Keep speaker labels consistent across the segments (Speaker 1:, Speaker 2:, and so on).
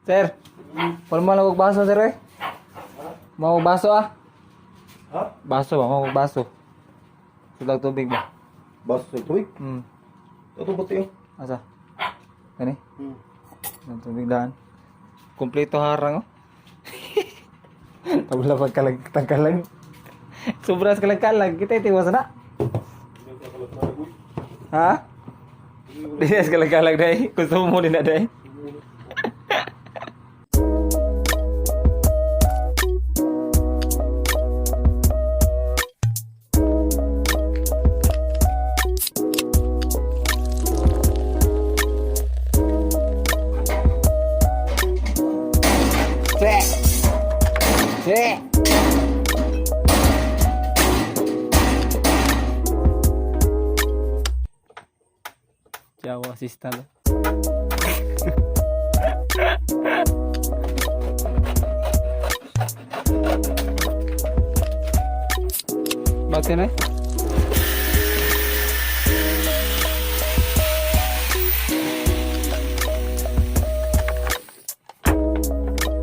Speaker 1: Sir, formal og baso, sir, eh. Mau baso ah.
Speaker 2: Ha?
Speaker 1: Baso ba, mau baso. Sulag tubig ba?
Speaker 2: Baso sa tubig?
Speaker 1: Hmm.
Speaker 2: Ito ba tayo?
Speaker 1: Asa? Kani? Ang tubig daan. Kompleto harang oh. Tabla pagkalag tangkalag. Sobra sa kalag-kalag kita itiwas na. Ha? Di sa kalag-kalag dai. Konsumo din na dai. Se. Se. Ciao, assistant. Bakit na?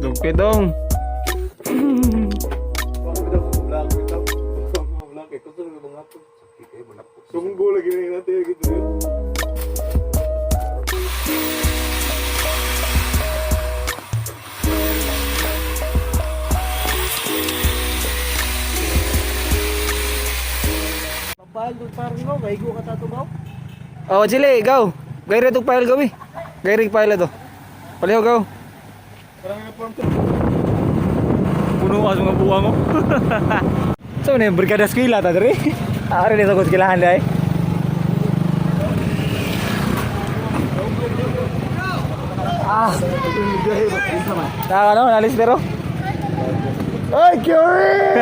Speaker 1: Dugpidong.
Speaker 2: Sunggo lagi na natin gitu.
Speaker 3: Pagpahal doon parang no, maigo ka tatubaw.
Speaker 1: Oh, Chile, go. Gayre tug file gawi. Gayre file to. Paliho go. Puno ka sa mga buwa mo. So na yung brigada eskwela ta diri. Ari ni sa kilahan dai. Ah. Taka no, nalis pero.
Speaker 2: Ay, Curie!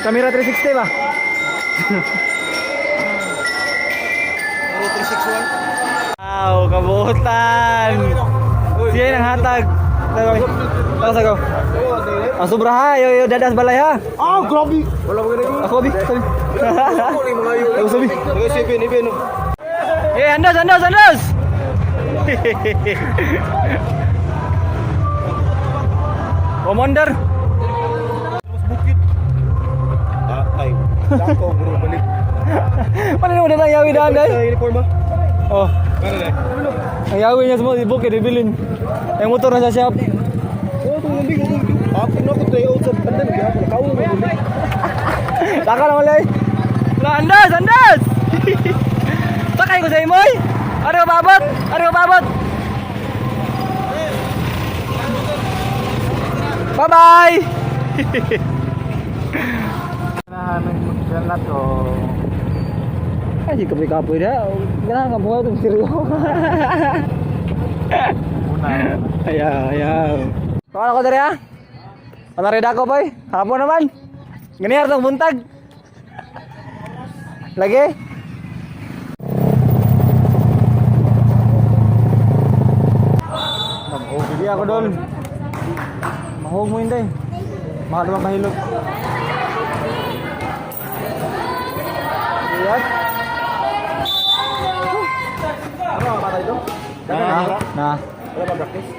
Speaker 1: Kamera 360 ba?
Speaker 2: 361.
Speaker 1: Wow, kabuotan. Siya nang hatag. Tapos ako. Ang sobra ha, yo yo dadas balay ha.
Speaker 2: Ah, grabe! Wala mo ganun.
Speaker 1: Ako bi, sabi.
Speaker 2: Ako ni mga yun.
Speaker 1: Ako sabi.
Speaker 2: Mga sipin, ipin.
Speaker 1: Eh, andas, andas, andas. Commander.
Speaker 2: Bukid. Ah, ay. Dako, bro, balik.
Speaker 1: Paano mo na lang yawi daan
Speaker 2: Sa
Speaker 1: dai?
Speaker 2: uniform ah.
Speaker 1: Oh,
Speaker 2: Ano na?
Speaker 1: ang yawi niya sa mga bukid ibilin. Ang motor na sa shop.
Speaker 2: Oh, tumubig. Ako na ko tayo sa pandan. Nakaw mo.
Speaker 1: Saka na malay. La andas, andas. Sakay ko sa imoy. Ano ka paabot? Ano ka paabot? Bye-bye. Nahamin na to. Ay, di kapoy kapoy na. Ganahan ka buhay itong siryo. Ayaw, ayaw. Paano ko diri ha? Ano rin ako, boy? Hapon naman. Ganyan tong buntag. Lagi. Hindi ako doon. Mahog mo hindi. Mahal naman mahilog. Ayan.
Speaker 2: Ano ang bata ito?
Speaker 1: Na. Na.
Speaker 2: Wala ba practice?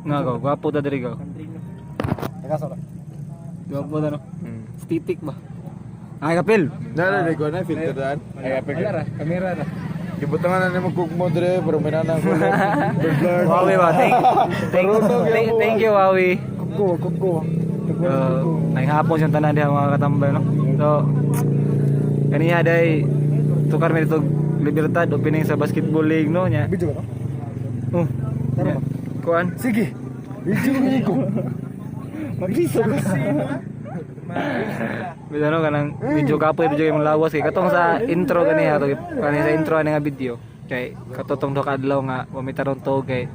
Speaker 1: Nga ko, gwapo ta diri ko.
Speaker 2: Teka, sorry.
Speaker 1: Gwapo ta no. Stitik ba? Ay kapil.
Speaker 4: Na na ko na filter daan. Ay apel.
Speaker 1: Wala ra, kamera ra.
Speaker 4: Gibutangan na nimo cook mo dire pero may nana ko. Blur.
Speaker 1: Huawei ba? Thank, thank, thank, thank you, Huawei.
Speaker 4: Kuko kuko.
Speaker 1: So, naghapon siyang tanan diha mga katambay no. So, kaniya day tukar mi dito Libertad opening sa basketball league no nya.
Speaker 4: Video ka no?
Speaker 1: Oh. Nya. Kuan?
Speaker 4: Sige. Video ko.
Speaker 1: Magiso ka. Bisan no kanang medyo kapoy medyo imong lawas kay katong sa intro ganiha to, kani sa intro ani nga video kay katong duha ka adlaw nga wa mi tarong tuog kay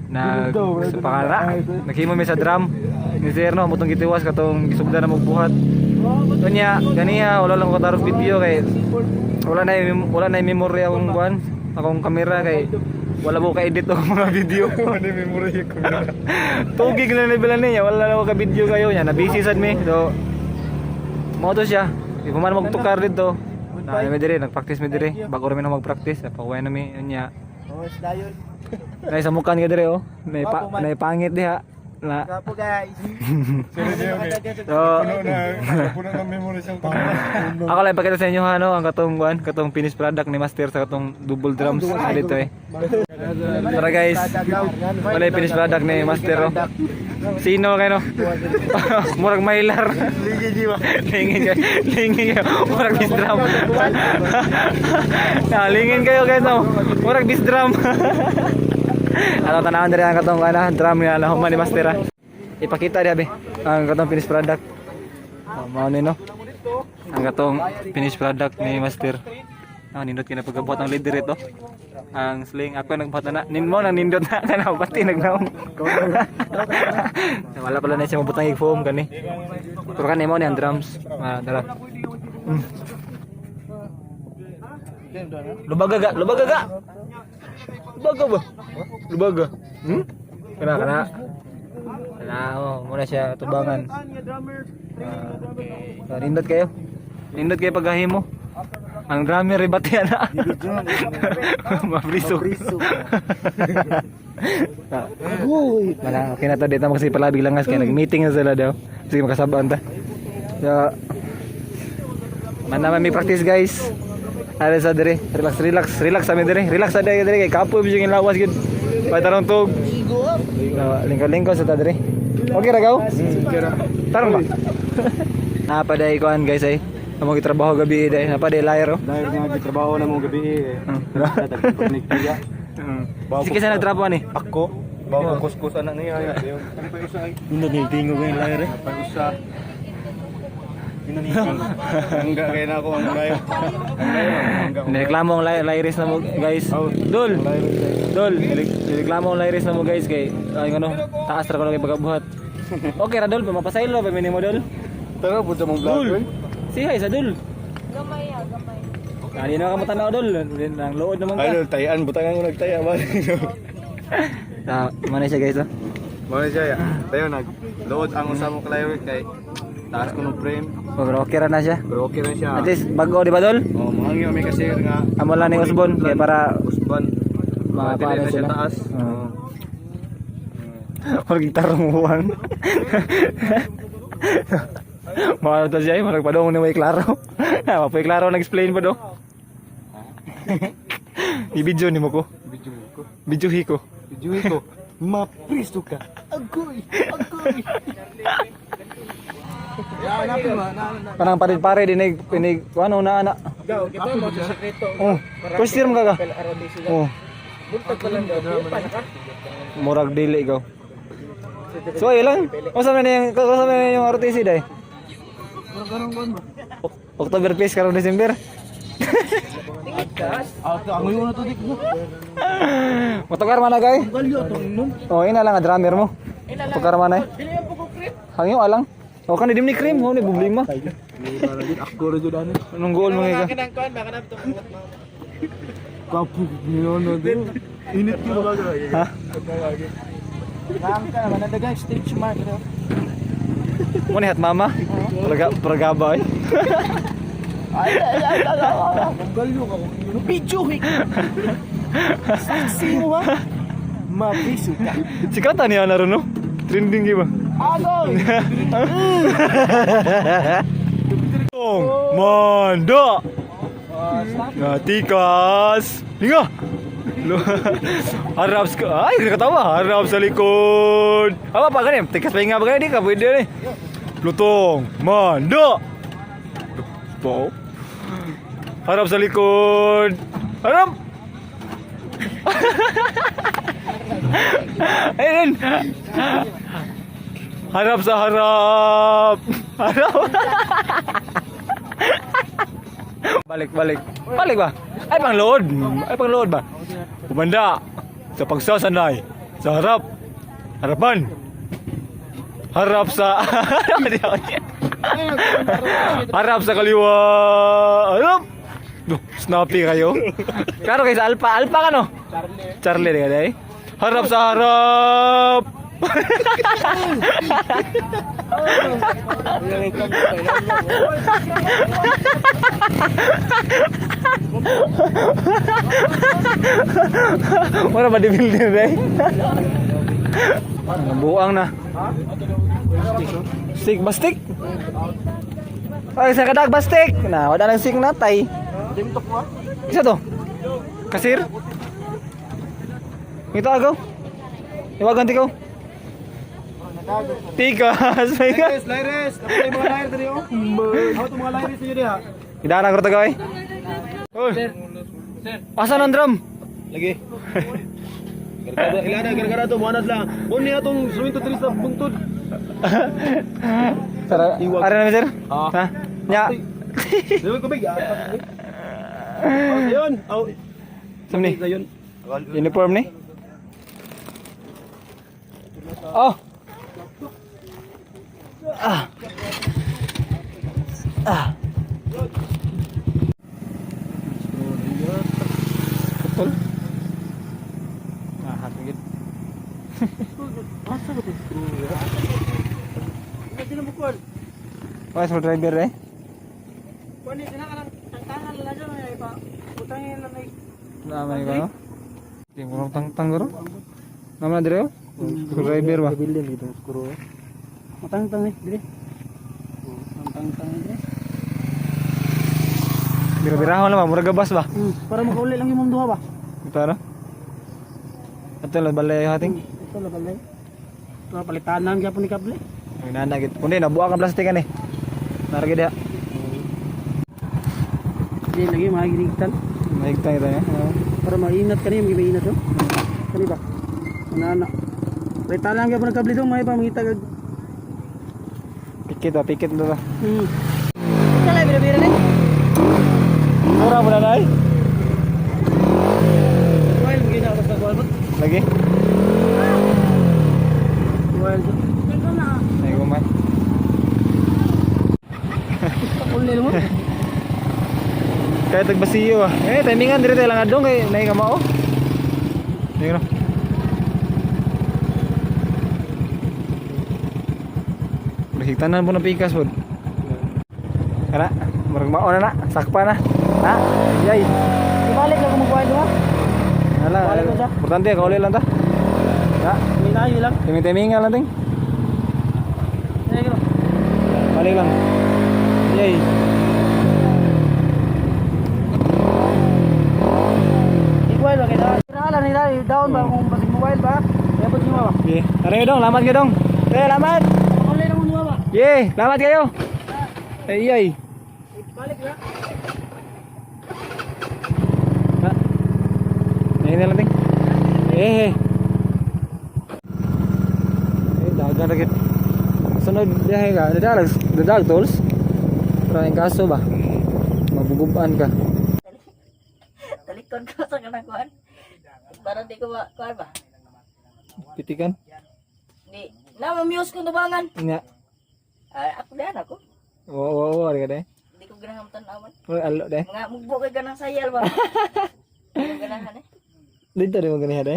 Speaker 1: nag sa pakara naghimo mi sa drum ni sir no motong gitiwas katong gisugdan na magbuhat. Unya ganiha wala lang ko tarong video kay wala na yung memory akong kuan, akong kamera kay wala ko ka-edit og mga video.
Speaker 4: Wala memory ko.
Speaker 1: Tugig na level niya, wala na ako ka video kayo niya, na busy sad mi. So mao to siya. Di pa man magtukar dito. Na mi dire, nagpractice mi dire. Bago ra mi na magpractice, napakuha na mi unya.
Speaker 3: Oh, dayon.
Speaker 1: Nay samukan ka dire oh. Nay pa nay pangit diha. Na
Speaker 3: Kapo guys.
Speaker 1: so
Speaker 4: Puno na, puno na memory siyang kamera.
Speaker 1: ako lang ipakita sa inyo ha, no, ang katong kuan, katong finished product ni Master sa katong double drums na dito eh. Tara guys. Wala yung finished product ni Master oh. Sino kayo no? Murag mailar.
Speaker 4: Ligi jiwa.
Speaker 1: Lingin kayo. Lingin kayo. Murag bis drum. Na, lingin kayo guys no. Murag bis drum. Ano tanawan diri ang katong kana drum nga nahuman ni Master ah. Ipakita diha be ang katong finished product. Oh, mao ni no. Ang katong finished product ni Master. Ah, nindot kina pagkabuhat ang leader ito. Ang sling ako nagbuhat na na. Nin mo nang nindot na kana pati nagnaong. Wala pala na siya mabutang ig foam kani. Pero kani mo ni ang drums. Ah, dara. Lubaga ga, lubaga ga. Lubaga ba? Lubaga. Kana kana. Wala oh, muna siya tubangan. Ah, so, nindot kayo. Nindot kayo paghahimo. Ang drummer ribat yan na. Mapriso. Ah. Wala, okay na to. Dito kasi pala biglang ngas kaya nag-meeting na sila daw. Sige, makasabaan ta. So, man naman may practice guys. Are sa dire, relax, relax, relax sa dire. Relax sa dire kay kapoy bisyo yung lawas gyud. Patarong tug. So, lingkod-lingkod sa ta dire. Okay ra gaw? Tarong ba? Napaday kuan guys ay. Amo gitrabaho gabi day, napaday liar oh.
Speaker 2: Dahil nga gitrabaho na mong gabi eh.
Speaker 1: Sige sa nagtrabaho ani.
Speaker 2: Ako, bago kuskus anak niya.
Speaker 1: Nindot ni tingo kay liar eh.
Speaker 2: Pag-usa. Hangga kaya na ako ang layo. Ang layo. Hangga.
Speaker 1: Nireklamo ang lyris na mo guys. Dol. Dol, nireklamo ang lyris na mo guys kay ay ano, taas ra ko kay pagabuhat. Okay ra dol, mapasaylo pa minimo dol.
Speaker 4: Tara po sa mong
Speaker 1: Dol.
Speaker 4: vlog.
Speaker 1: Sihay sa dol.
Speaker 5: Gamay ah, gamay.
Speaker 1: Kani na ka matanaw dol, ang lood naman ka.
Speaker 4: Idol, tayan butangan ko nagtaya ba.
Speaker 1: Ah, mana siya guys ah.
Speaker 2: Mao siya ya. Tayo nag load ang usa mo kalayo kay taas ko ng frame.
Speaker 1: Oh, pero okay ra na siya.
Speaker 2: Pero okay na siya.
Speaker 1: At least bago di ba dol?
Speaker 2: Oh, mangangyo mi kasi nga
Speaker 1: Amo lang ni Osbon kay para
Speaker 2: usban.
Speaker 1: mga
Speaker 2: Dili
Speaker 1: paano
Speaker 2: na siya
Speaker 1: sila.
Speaker 2: taas.
Speaker 1: Oo. Murag gitarong uwang. Mga to siya, murag padong ni may klaro. Ah, mapoy klaro nag-explain pa do. I-video ni mo ko.
Speaker 2: Video ko.
Speaker 1: Videohi ko.
Speaker 2: Video ko. Mapristo ka. Agoy, agoy.
Speaker 1: Parang pare-pare dinig dinig ano na ana.
Speaker 3: Gaw, kita mo sa sekreto.
Speaker 1: Oh, first year mo ka ka. Oh,
Speaker 3: Buntag pa lang daw. Pa na ka.
Speaker 1: murag dili ikaw. So ay lang. Unsa man yung unsa man yung RTC day? October Fest karong December.
Speaker 2: Ah, ang uyo na to dik.
Speaker 1: Motocar man na kay.
Speaker 3: Galyo tong inom.
Speaker 1: Oh, ina lang ang drummer mo. Motocar man ay.
Speaker 3: Dili ang pugok cream.
Speaker 1: Hangyo alang. O kan di ni cream, mo ni problema.
Speaker 2: Ako ra jud ani.
Speaker 1: Anong goal mo nga?
Speaker 3: Kanang kuan baka na tong buhat mo.
Speaker 2: Kapug niyo no din. Init ko ba?
Speaker 1: Ha?
Speaker 3: Naam ka naman nadagang stretch mark no.
Speaker 1: Mo ni hat mama. Praga pragaba ay.
Speaker 3: Ay ay ay ay. ay.
Speaker 2: Galyo ka kung inom.
Speaker 3: Video hik. Sexy mo ha. Mapriso ka.
Speaker 1: Sikata niya na ron no. Trending gi ba?
Speaker 3: Agoy.
Speaker 1: Tong manda. Natikas. Linga. Harap sa ay katawa harap sa likod. Apa pa gani? Tikas pa nga ba gani di ka pwede ni. Lutong manda. Po. Harap sa likod. Harap. Ayun. Harap sa harap. Harap. Balik, balik. Balik ba? Ay, pang load. Ay, pang load ba? Kumanda sa pagsasanay sa harap. Harapan. Harap sa harap sa kaliwa. Harap. Duh, snappy kayo. Karo kay sa Alpha, Alpha ka no? Charlie. Charlie ka day. Harap sa harap. Wala ba bodybuilder day? Buang na. Stick ba stick? Ay, sa kadag ba stick? Na, wala nang stick natay. Isa to. Kasir? Ito agaw. Iwagan ti ko. Tikas. May ka.
Speaker 2: Laires, laires. Napatay mga laires diri oh. Ako itong mga laires ninyo diha.
Speaker 1: Idara ko to gawin. Sir. Asan ang drum?
Speaker 2: Lagi. Gargado, ilana, gargado, muanad lang. Bon niya itong instrumento diri sa bungtod.
Speaker 1: Sir,
Speaker 2: Iwag.
Speaker 1: ara na sir?
Speaker 2: Ah.
Speaker 1: Ha? Nya.
Speaker 2: Dili ko big. Oh, yun. Oh,
Speaker 1: Samni.
Speaker 2: yun.
Speaker 1: Uniform ni? Oh. Ah. Ah. Putol. Ah, hatong gid. Wala sa driver eh. Na may ba? Di mo tang tang guro. Nama na dire oh. Driver ba?
Speaker 3: Bilin gitu skru. Matang-tang eh, dire. Matang-tang eh, dire.
Speaker 1: Bira-birahon lang ba? Murag gabas ba?
Speaker 3: Para makauli lang yung duha ba?
Speaker 1: Ito ano? Ito lang balay hating.
Speaker 3: Ito la balay. Ito palitanan gyapon ni kable.
Speaker 1: Ay nana gid. Kundi nabuak ang plastic ani. Nargi dia.
Speaker 3: Di lagi mahigigtan.
Speaker 1: Mahigtan ito niya.
Speaker 3: Para mainat kani, may mainat to. Kani ba? Ana. Palitanan gyapon ni kable do, may pa mangita kag.
Speaker 1: Pikit ba, pikit ba?
Speaker 3: Kala bira-bira ni.
Speaker 1: Mura mo na nay.
Speaker 3: Well, gina ka sa kuwan.
Speaker 1: Lagi.
Speaker 3: Well,
Speaker 1: Ay gumay.
Speaker 3: uli mo.
Speaker 1: Kaya tagbasiyo ah. Eh timingan dire tayo lang adong kay nay ka mao. Dili no. Mahigtanan po ng pikas po. Kana, murag mao na na, sakpa na. Ha? Yay.
Speaker 3: Ibalik lang kung magkuhan ba?
Speaker 1: Wala.
Speaker 3: Balik na siya.
Speaker 1: Importante kauli lang ta. Ha?
Speaker 3: Minayo lang.
Speaker 1: Timing-timingan lang ting.
Speaker 3: Ay, gino.
Speaker 1: Balik lang. Yay.
Speaker 3: Igual ba kay down? Wala nila down ba kung basig mobile ba? Dapat nyo ba?
Speaker 1: Okay. Tara kayo dong, lamat kayo dong. Eh, lamat.
Speaker 3: Online lang mo ba?
Speaker 1: Yay, lamat kayo. Ay, ay.
Speaker 3: Balik na.
Speaker 1: Ha? Ayun na lang ting. Eh. Eh, dagan lagi. Sunod biyahe ka, dadag, dadag tools. Pero ang kaso ba? Mabuguban ka.
Speaker 5: Talikod ko sa kanang kuan. Para di ko ma kuan ba?
Speaker 1: Pitikan.
Speaker 5: Di na mamuse ko nubangan.
Speaker 1: Nya.
Speaker 5: Ay, ako dan ako.
Speaker 1: Oo, oo, oo, ka de.
Speaker 5: Di ko ganahan tan-awan.
Speaker 1: Murag alo de.
Speaker 5: Mga mugbo kay ganang sayal ba. Di ko ganahan eh.
Speaker 1: Dito rin mo ganiha de.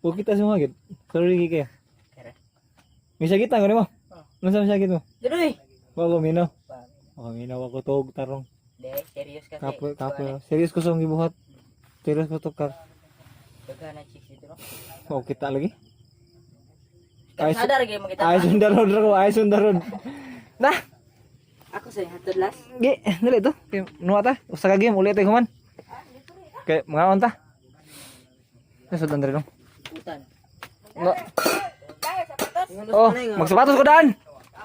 Speaker 1: Huwag kita sumagit. Sorry kaya.
Speaker 5: Kara.
Speaker 1: May sakit ang mo.
Speaker 5: Oh.
Speaker 1: Ano sa sakit mo?
Speaker 5: Dudoy.
Speaker 1: Wag ko minaw. Ako minaw ako tog tarong.
Speaker 5: Di, serious kasi.
Speaker 1: Kapo kapo. Serious ko sa gibuhat. Serious ko tukar.
Speaker 5: Daghan na chicks dito no.
Speaker 1: Oh, kita lagi. Ay,
Speaker 5: Sadar gyud mo kita.
Speaker 1: Ay sundaron ko, ay sundaron. Nah,
Speaker 5: Ako sa hatod last.
Speaker 1: gi, dali to. Kay nuwa ta. Usa ka game ulit tayo human. Kay mga ta. Nasudan diri no.
Speaker 5: Utan.
Speaker 1: No. Oh, magsapatos ko daan.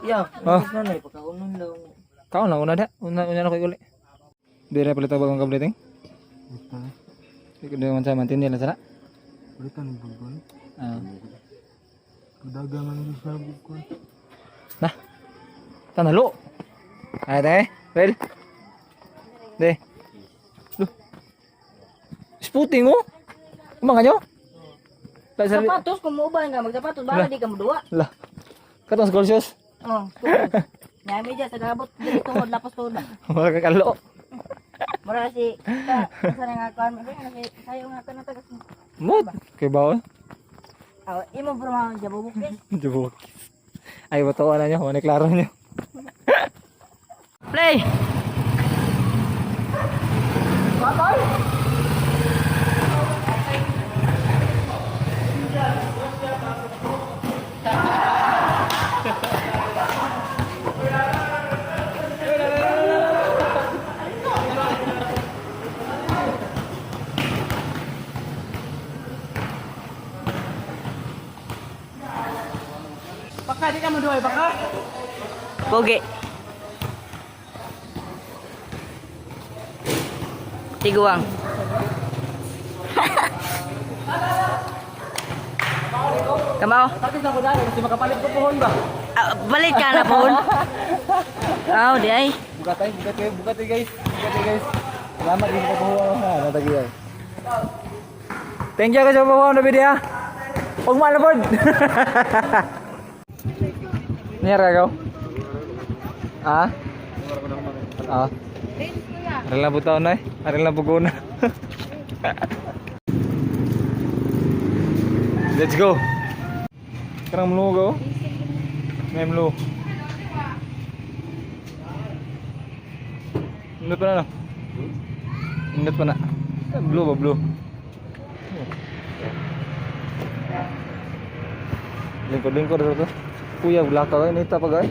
Speaker 5: Ya,
Speaker 1: Oh.
Speaker 5: nanay pagkaunon daw.
Speaker 1: Kaon lang una da. Una una na ko uli. Dire pala bagong kable ting. Hindi man sa mantindi lang sana.
Speaker 2: Palitan ng bulbul.
Speaker 1: Ah.
Speaker 2: Dagang ang sa bukod.
Speaker 1: Nah. Tanalo. Ay, te. Well. De. Duh. Sputing oh. Kumanga nyo?
Speaker 5: Sapatos kung muuban ka magsapatos bala di ka moduwa.
Speaker 1: Lah. Katong school shoes.
Speaker 5: Oh. Nyami dyan sa gabot dili tuhod lapas tuhod ba.
Speaker 1: Mura ka kalo.
Speaker 5: Mura si ka sa nga kuan mo si sayo nga kuan tagas.
Speaker 1: Mut. Kay bawon.
Speaker 5: Aw imo bro mga jabubukis.
Speaker 1: Jubokis. Ay, batuan na nyo. Wala klaro nyo.
Speaker 5: Play.
Speaker 3: Baka di ka mo duhay baka.
Speaker 5: Pogi. Tiguang. Kamao.
Speaker 1: Tapos na ko dahil kasi makapalit ko pohon ba?
Speaker 5: Ah, balik ka na pohon. Aw, di ay.
Speaker 1: Bukat ay, bukat kayo, bukat guys. Bukat guys. Salamat din sa pahuwa na natagi ay. Thank you guys sa pahuwa na video. Huwag malapod. Niyar ka gaw? Ah? Ah. Aril na butaw na eh. Aril na buguna. Let's go. Karang mlu go. May mlu. Indot pa na no? Indot pa na. Eh, blue ba blue? Lingkod-lingkod to. Kuya bulaka kay nita pa gay.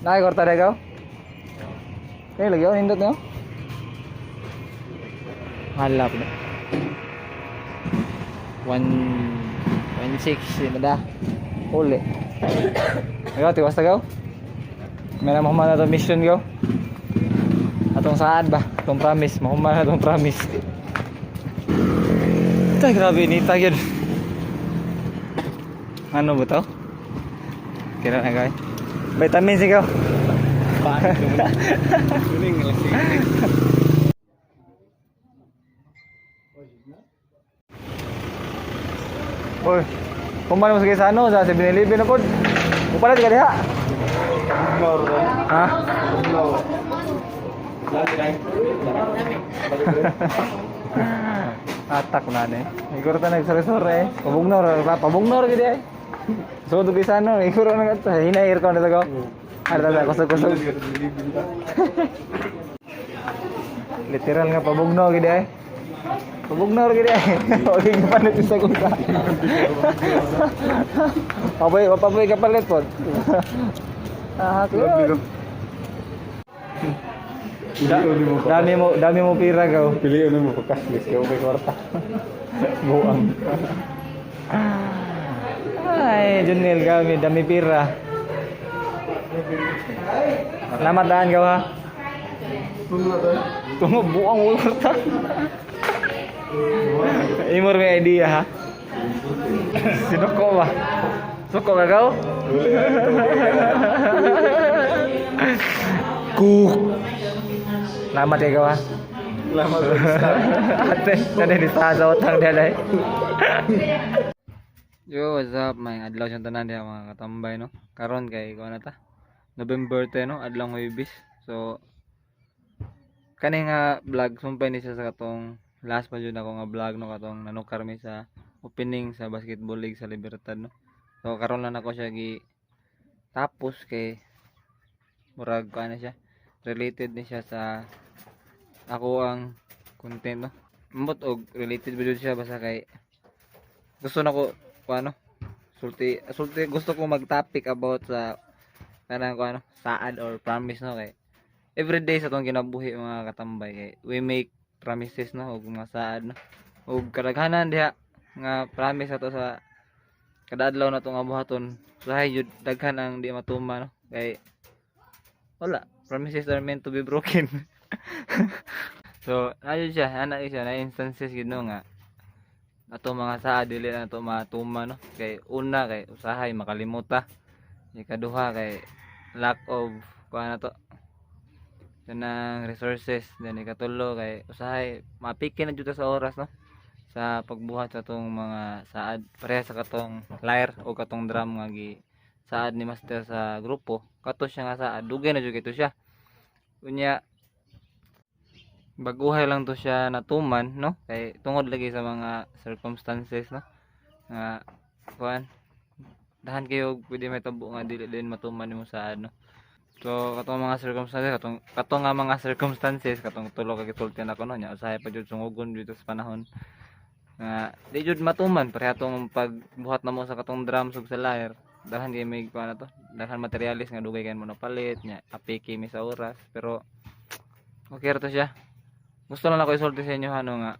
Speaker 1: Naay korta re gaw. Kay lagi oh nindot no. Halap na. 1 1 6 na da. Uli. Ikaw, tiwas ta gaw. May na mahuman na itong mission gaw. Atong saan ba? Atong promise. Mahuman na itong promise. Tay, grabe nita yun. Ano ba to? Kira na guys. Vitamins ikaw. Uy, kumain mo sa kaysa ano, sa 7-Eleven na po. Upalat ka diha. Ha? Atak na ni. Igor ta nagsore-sore eh. Pabugnor, pa pabugnor gid eh. So dugi sa ano, igor na kadto hinay aircon na ko. Arta ta kusog-kusog. Literal nga pabugno gid eh. Pabugnor gid eh. Okay ka palit sa kusa. Paboy, paboy ka palit pod. Ah, kuya. Dami mo pira gaw.
Speaker 4: Piliin mo pa cashless kay okay kwarta.
Speaker 1: Buang. Ay, Junel kami, dami pira. Salamat daan gaw ha. Tungo buang mo kwarta. Imor may idea ha. Sinuko ba? Suko ka gaw? Kuk. Salamat ya gaw ha.
Speaker 4: Salamat.
Speaker 1: Ate, kanina ni sa utang dia dai. Yo, what's up? May adlaw siyang tanan diha mga katambay no. Karon kay kuan na ta. November 10 no, adlaw Huwebes. So kani nga vlog sumpay ni siya sa katong last pa jud ako nga vlog no, katong nanukar mi sa opening sa basketball league sa Libertad no. So karon lang ako siya gi tapos kay murag kuan na siya. Related ni siya sa ako ang content no. Ambot og related ba jud siya basta kay gusto na ko ano sulti sulti gusto ko mag-topic about sa kanang ko ano saad or promise no, kay everyday sa atong kinabuhi mga katambay kay we make promises no, og mga saad no, og kadaghanan diha nga promise ato sa kada adlaw na nga buhaton usahay jud daghan ang di matuma no, kay wala, promises are meant to be broken. So ayun siya, ana siya na instances gid no nga ato mga saa dili na to matuma no, kay una kay usahay makalimuta. Ikaduha kay lack of kuan na to, kanang resources. Then ikatulo kay usahay mapiki na jud ta sa oras, no, sa pagbuhat sa atong mga saad, pareha sa katong lyre o katong drum nga gi saad ni master sa grupo. Kato siya nga saad, dugay na jud kaayo siya. Unya baguhay lang to siya natuman, no, kay tungod lagi sa mga circumstances, no, nga kuan, dahan kayo pwede may tabo nga dili din matuman nimo saad, no. So katong mga circumstances, katong katong nga mga circumstances, katong tulo ka gisulti nako, no. Nya usahay pa jud sungugon dito sa panahon nga di jud matuman, pareha tong pagbuhat namo sa katong drums ug sa lyre. Daghan kay may kuan na to, daghan materialis nga dugay kay mo napalit. Nya apiki mi sa oras, pero okay ra to siya. Gusto lang ako isulti sa inyo, ano, nga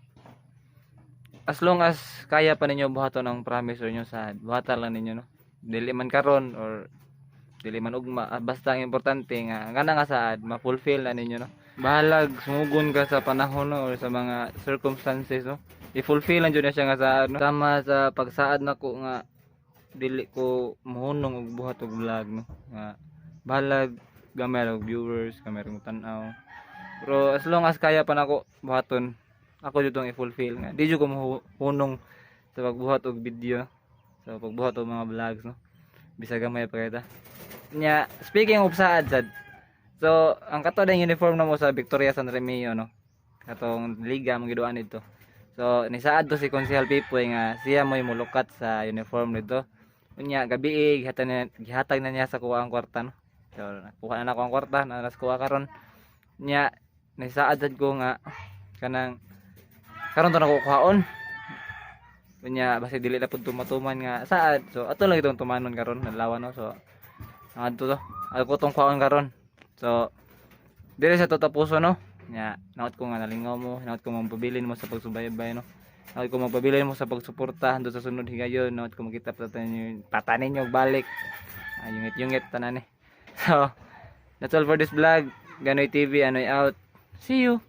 Speaker 1: as long as kaya pa ninyo buhaton ang promise or inyo sa buhatan lang ninyo, no, dili man karon or dili man ugma, ah, basta ang importante nga nga nga saad ma-fulfill na ninyo, no. Bahalag sumugon ka sa panahon, no, or sa mga circumstances, no, i-fulfill lang jud na siya nga saad, no. Sama sa pagsaad nako nga dili ko mohunong og buhat og vlog, no, nga bahalag gamay og viewers, gamay og tan-aw, pero as long as kaya pa nako buhaton, ako jud tong i-fulfill nga di jud ko mohunong sa pagbuhat og video, sa pagbuhat og mga vlogs, no, bisag gamay pa kita. Nya speaking of saad sad, so ang kato ding uniform namo sa Victoria San Remio, no, katong liga mong giduan dito. So nisaad to si Konsehal Pipoy nga siya mo'y mulukat sa uniform nito. Unya gabi gihatag na niya sa kuha ang kwarta, no. So nakuha na nako ang kwarta na nas kuha karon. Nya nisaad sad ko nga kanang karon to nako kuhaon. Unya basi dili na pud tumatuman nga saad. So ato lang itong tumanon karon nadlaw, no. So adto to. Ako tong kuhaon karon. So dili sa to tapuso, no. Nya naot ko nga nalingaw mo, naot ko magpabilin mo sa pagsubaybay, no. Naot ko magpabilin mo sa pagsuporta hangtod sa sunod higayon, naot ko makita pa tayo patanin nyo balik. Ah, yungit-yungit tanan eh. So that's all for this vlog. Ganoy TV, Anoy out. See you.